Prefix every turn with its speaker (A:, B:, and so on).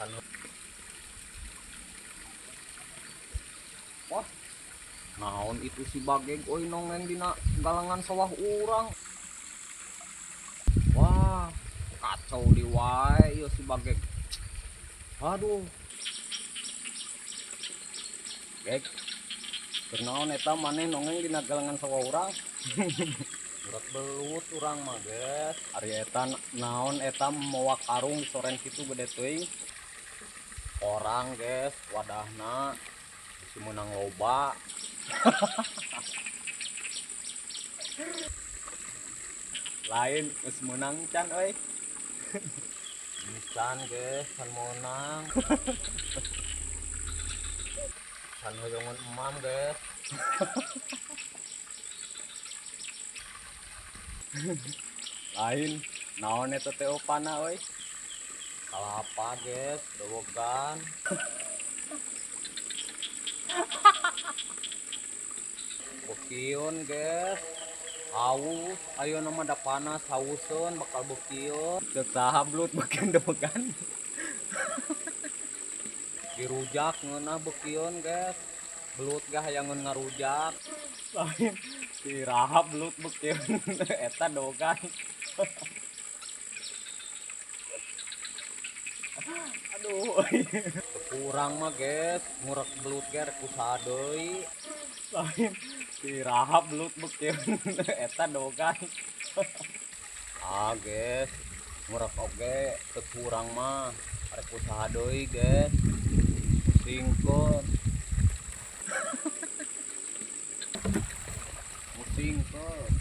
A: Can. Wah, naon itu si Bageg oi nongeng dina galangan sawah urang. Wah, kacau di wae ieu si Bageg. Aduh. Geg. Keur naon eta maneh nongeng dina galangan sawah urang? Urat belut urang mah, guys. Ari eta naon eta mawa karung soren kitu gede teuing. Orang, guys, wadahna bisi meunang loba. Lain geus meunang can euy. Geus can, guys, can meunang. Can hoyongan emam, guys. Lain naon eta teh opana euy. Kalapa, guys, dobogan. Beukiun, guys. Haus, ayeuna mah da panas hauseun bakal beukiun. Ceuk saha belut beukiun dobogan. Dirujak ngeunah beukiun, guys. Belut ge hayangeun ngarujak. Lain iraha belut beukiun eta dogan. Aduh, kurang mah, guys, ngurek belut ge rek usaha deui. Lain iraha belut beukiun eta dogan. Ah, guys, ngurek oge teu kurang mah rek usaha deui, guys. Pusingkeun. Pusingkeun.